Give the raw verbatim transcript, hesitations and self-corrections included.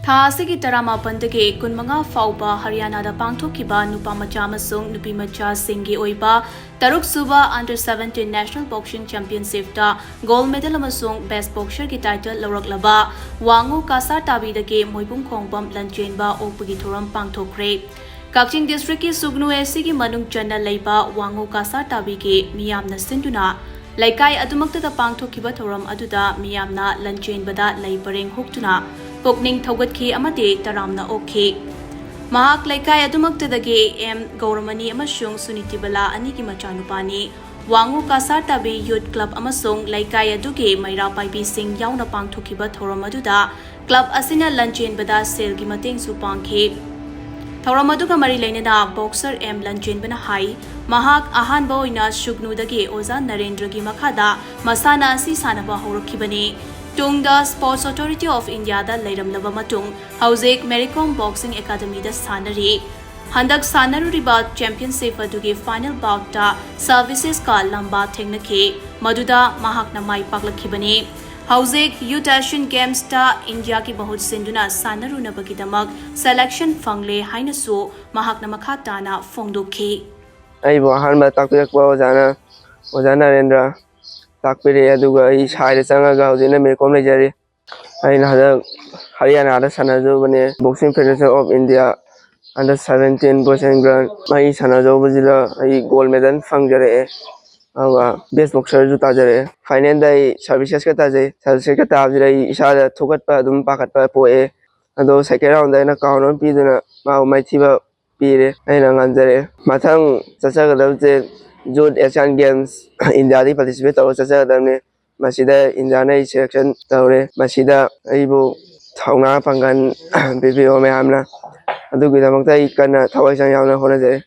ꯊꯥ ꯑꯁꯤꯒꯤ ꯇꯔꯥꯃꯥꯄꯟꯗꯒꯤ ꯀꯨꯟꯃꯉꯥ ꯐꯥꯎꯕ ꯍꯔꯤꯌꯥꯅꯥꯗ ꯄꯥꯡꯊꯣꯛꯈꯤꯕ ꯅꯨꯄꯥ ꯃꯆꯥ ꯑꯃꯁꯨꯡ ꯅꯨꯄꯤ ꯃꯆꯥꯁꯤꯡꯒꯤ ꯑꯣꯏꯕ ꯇꯔꯨꯛꯁꯨꯕ Under Seventeen National Boxing Championshipꯇ gold medal ꯑꯃꯁꯨꯡ Best Boxerꯒꯤ title ꯂꯧꯔꯛꯂꯕ ꯋꯥꯡꯉꯨ ꯀꯥꯁꯥꯔ ꯇꯥꯕꯤꯗꯒꯤ ꯃꯣꯏꯕꯨꯡ ꯈꯣꯡꯕꯝ ꯂꯟꯆꯦꯟꯕ ꯑꯣꯛꯄꯒꯤ ꯊꯧꯔꯝ ꯄꯥꯡꯊꯣꯛꯈ꯭ꯔꯦ꯫ ꯀꯛꯆꯤꯡ districtꯀꯤ ꯁꯨꯒꯅꯨ ACꯒꯤ ꯃꯅꯨꯡ ꯆꯟꯅ ꯂꯩꯕ ꯋꯥꯡꯉꯨ ꯀꯥꯁꯥꯔ ꯇꯥꯕꯤꯒꯤ ꯃꯤꯌꯥꯝꯅ ꯁꯤꯟꯗꯨꯅ ꯂꯩꯀꯥꯏ ꯑꯗꯨꯃꯛꯇꯗ ꯄꯥꯡꯊꯣꯛꯈꯤꯕ ꯊꯧꯔꯝ ꯑꯗꯨꯗ ꯃꯤꯌꯥꯝꯅ ꯂꯟꯆꯦꯟꯕꯗ ꯂꯩ ꯄꯔꯦꯡ ꯍꯨꯛꯇꯨꯅ ꯄꯨꯛꯅꯤꯡ ꯊꯧꯒꯠꯈꯤ ꯑꯃꯗꯤ ꯇꯔꯥꯝꯅ ꯑꯣꯛꯈꯤ꯫ ꯃꯍꯥꯛ ꯂꯩꯀꯥꯏ ꯑꯗꯨꯃꯛꯇꯗꯒꯤ ꯑꯦꯝ ꯒꯧꯔꯃꯅꯤ ꯑꯃꯁꯨꯡ ꯁꯨꯅꯤꯇꯤꯕꯂꯥ ꯑꯅꯤꯒꯤ ꯃꯆꯥꯅꯨꯄꯥꯅꯤ꯫ ꯋꯥꯡꯉꯨ ꯀꯥꯁꯥꯔ ꯇꯥꯕꯤ Youth Club ꯑꯃꯁꯨꯡ ꯂꯩꯀꯥꯏ ꯑꯗꯨꯒꯤ ꯃꯩꯔꯥ ꯄꯥꯏꯕꯤꯁꯤꯡ ꯌꯥꯎꯅ ꯄꯥꯡꯊꯣꯛꯈꯤꯕ ꯊꯧꯔꯝ ꯑꯗꯨꯗ club ꯑꯁꯤꯅ ꯂꯟꯆꯦꯟꯕꯗ ꯁꯦꯜꯒꯤ ꯃꯇꯦꯡꯁꯨ ꯄꯥꯡꯈꯤ꯫ ꯊꯧꯔꯝ ꯑꯗꯨꯒ ꯃꯔꯤ ꯂꯩꯅꯅ boxer ꯑꯦꯝ ꯂꯟꯆꯦꯟꯕꯅ ꯍꯥꯏ, ꯃꯍꯥꯛ ꯑꯍꯥꯟꯕ ꯑꯣꯏꯅ ꯁꯨꯒꯅꯨꯗꯒꯤ ꯑꯣꯖꯥ ꯅꯔꯦꯟꯗ꯭ꯔꯒꯤ ꯃꯈꯥꯗ ꯃꯁꯥꯟꯅ ꯑꯁꯤ ꯁꯥꯟꯅꯕ ꯍꯧꯔꯛꯈꯤꯕꯅꯤ꯫ ꯇꯨꯡꯗ Sports Authority of Indiaꯗ ꯂꯩꯔꯝꯂꯕ ꯃꯇꯨꯡ ꯍꯧꯖꯤꯛ Mary Kom Boxing Academyꯗ ꯁꯥꯟꯅꯔꯤ꯫ ꯍꯟꯗꯛ ꯁꯥꯟꯅꯔꯨꯔꯤꯕ championship ꯑꯗꯨꯒꯤ final boutꯇ Servicesꯀ ꯂꯝꯕꯥ ꯊꯦꯡꯅꯈꯤ, ꯃꯗꯨꯗ ꯃꯍꯥꯛꯅ ꯃꯥꯏ ꯄꯥꯛꯂꯛꯈꯤꯕꯅꯤ꯫ ꯍꯧꯖꯤꯛ Youth Asian Gamesꯇ ꯏꯟꯗꯤꯌꯥꯒꯤ ꯃꯍꯨꯠ ꯁꯤꯟꯗꯨꯅ ꯁꯥꯟꯅꯔꯨꯅꯕꯒꯤꯗꯃꯛ selection ꯐꯪꯂꯦ ꯍꯥꯏꯅꯁꯨ ꯃꯍꯥꯛꯅ ꯃꯈꯥ ꯇꯥꯅ ꯐꯣꯡꯗꯣꯛꯈꯤ꯫ ꯑꯩꯕꯨ ꯑꯍꯥꯟꯕ ꯇꯥꯛꯄꯤꯔꯛꯄ ꯑꯣꯖꯥꯅ, ꯑꯣꯖꯥ ꯅꯔꯦꯟꯗ꯭ꯔ ꯇꯥꯛꯄꯤꯔꯛꯑꯦ, ꯑꯗꯨꯒ ꯑꯩ ꯁꯥꯏꯗ ꯆꯪꯉꯒ ꯍꯧꯖꯤꯛꯅ ꯃꯦꯔꯤ ꯀꯣꯝ ꯂꯩꯖꯔꯤ꯫ ꯑꯩꯅ ꯍꯟꯗꯛ ꯍꯔꯤꯌꯥꯅꯥꯗ ꯁꯥꯟꯅꯖꯔꯨꯕꯅꯦ, Boxing Federation of India Under Seventeen Boys and Girl꯫ ꯑꯩ ꯁꯥꯟꯅꯖꯔꯨꯕꯁꯤꯗ ꯑꯩ gold medal ꯐꯪꯖꯔꯛꯑꯦ, ꯑꯗꯨꯒ best boxerꯁꯨ ꯇꯥꯖꯔꯛꯑꯦ꯫ Finalꯗ ꯑꯩ Servicesꯀ ꯇꯥꯖꯩ꯫ Servicesꯀ ꯇꯥꯕꯁꯤꯗ ꯑꯩ ꯏꯁꯥꯗ ꯊꯧꯒꯠꯄ, ꯑꯗꯨꯝ ꯄꯥꯈꯠꯄ ꯄꯣꯛꯑꯦ꯫ ꯑꯗꯣ second roundꯗ ꯑꯩꯅ crown ꯑꯃ ꯄꯤꯗꯨꯅ ꯃꯥꯕꯨ ꯃꯥꯏꯊꯤꯕ ꯄꯤꯔꯦ꯫ ꯑꯩꯅ ꯉꯝꯖꯔꯦ꯫ ꯃꯊꯪ ꯆꯠꯆꯒꯗꯕꯁꯦ Youth Asian Games, ꯏꯟꯗꯤꯌꯥꯗꯒꯤ participate ꯇꯧꯔ ꯆꯠꯆꯒꯗꯕꯅꯤ꯫ ꯃꯁꯤꯗ ꯏꯟꯗꯤꯌꯥꯅ ꯑꯩ selection ꯇꯧꯔꯦ꯫ ꯃꯁꯤꯗ ꯑꯩꯕꯨ ꯊꯧꯅꯥ ꯄꯥꯡꯒꯜ ꯄꯤꯕꯤꯌꯣ ꯃꯌꯥꯝꯅ꯫ ꯑꯗꯨꯒꯤꯗꯃꯛꯇ ꯑꯩ ꯀꯟꯅ ꯊꯋꯥꯏ ꯍꯛꯆꯥꯡ ꯌꯥꯎꯅ ꯍꯣꯠꯅꯖꯔꯤ꯫